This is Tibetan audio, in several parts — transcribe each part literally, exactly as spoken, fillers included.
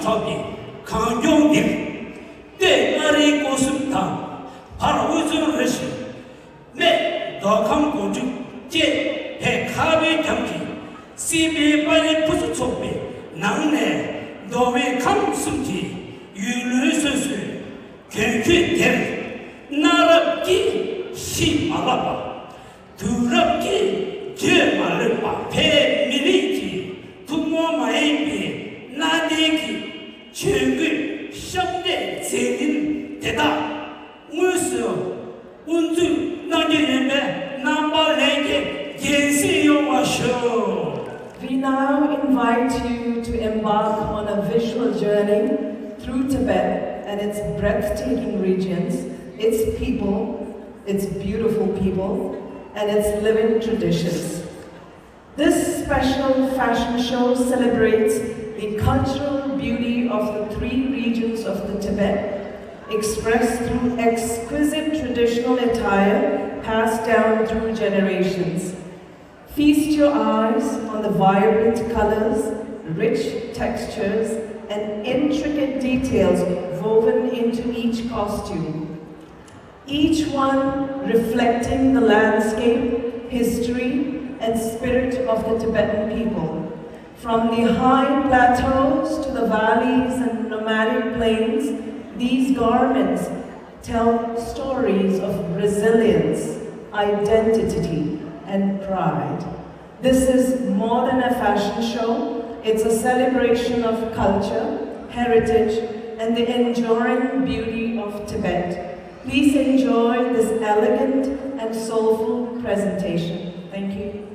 ཐོག་གི་གངས་ལྗོངས་འདིར། སྟོད་མངའ་རིས་སྐོར་གསུམ་དང་། བར་དབུས་གཙང་རུ་བཞི། སྨད་མདོ་ཁམས་སྒོ་འབྱེད་བཅས་བོད་ཁ་བའི་རྒྱབ་ཀྱི་སྲིད་པའི་དཔའ་རིས་ཕུན་སུམ་ཚོགས་པའི་ནང་ནས། མདོ་དབུས་ཁམས་གསུམ་གྱི་ཡུལ་ལུང་སོ་སོའི་གྱོན་ཆས་དེར་གནའ་རབས་ཀྱི་གཞས་མ་བསླབས་པ། དུས་རབས་ཀྱི་བརྗོད་མ་ལོན་པ། བོད་མི་རིགས་ཀྱི་ཐུན་མོང་མ་ཡིན་པའི་གནའ་དེང་གི་ཆོས་གོས་ཤམ་འདེགས་མཛེས་རིམ་དེ་དག་དངོས་སུ་དབུ་འཛུགས་གནང་རྒྱུ་ཡིན་པས། རྣམ་པ་ལྷན་རྒྱས་རྒྱལ་སྲིད་ཡོང་བ་ཞུ། We now invite you to embark on a visual journey through Tibet and its breathtaking regions, its people, its beautiful people, and its living traditions. This special fashion show celebrates the cultural beauty of the three regions of the Tibet, expressed through exquisite traditional attire passed down through generations. Feast your eyes on the vibrant colors, rich textures, and intricate details woven into each costume, each one reflecting the landscape, history, and spirit of the Tibetan people. From the high plateaus to the valleys and nomadic plains, these garments tell stories of resilience, identity, and pride. This is more than a fashion show. It's a celebration of culture, heritage, and the enduring beauty of Tibet. Please enjoy this elegant and soulful presentation. Thank you.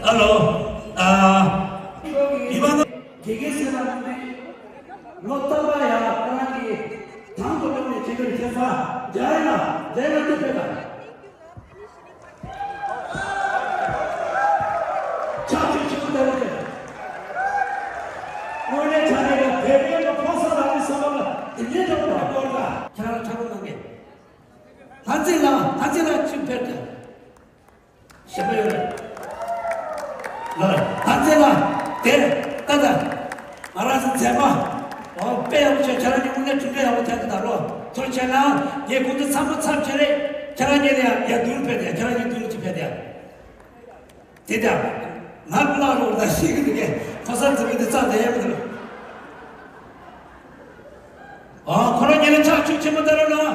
ཧ་ལོ། ཨ། མི་མང་དགེ་རྒན་ཟེར་བ་ནི་ལོ་རྟག་པར་ཡང་ཁོ་རང་གིས་དང་དུ་བླངས་ནས་བྱེད་དགོས་ཁྱེད་ཚོ་རྒྱ་ཡིན་ལ་རྒྱ་ཡིན་ལ་འདི་ཕེབས་དང་། ཕྱག་མཆོད་ཆེན་པོ་ལྟ་བུ་རེད། དངོས་གནས་ཆ་ནས་ཀྱང་བོད་པའི་ལ་ཕོ་གསར་ལ་ནི་བསམ་པ་ལ་དེ་འདྲའི་འདྲ་བོ་དང་སྐོར་ལ་ཁྱེད་རང་ཕྲག་དོག་གནང་མེད། ལྷ་འཛིན་ལགས། ལྷ་འཛིན་ལགས་ཅིག་ཕེབས་དང་། ཞེ་པོ་ཡོད་རེད། ལོ། ལྷ་འཛིན་ལགས་དེར་ལྟ་དང་། ང་རང་ཚོ་མཛད་པ། འོ་དཔེ་ཡག་པོ་བྱས། ཁྱེད་རང་གི་དངོས་གནས་གྲུབ་འབྲས་ཡག་པོ་ཐོན་གི་ད་ལོ། ཐུགས་རྗེ་གནང་། ངས་དགུན་དུ་ཚང་མ་ཚར་བྱས་རེད། ཁྱེད་རང་གཉིས་ལ་ཡང་ཡར་མདུན་ཕེབས་ཏེ། ཁྱེད་རང་གཉིས་མདུན་ལ་ཅིག་ཕེབས་ཏེ། དེ་དང་། ང་བླ་རོགས་ད་ཤེས་ཀྱི་འདུག་གས། ཕོ་གསར་འཛིན་མི་འདི་རྩ་དེ་ཡང་མི་འདུག་ཨ། ཁོ་རང་གཉིས་ལ་ཕྱག་མཆོད་ཆེན་པོ་ལྟ་རོགས་གནང་།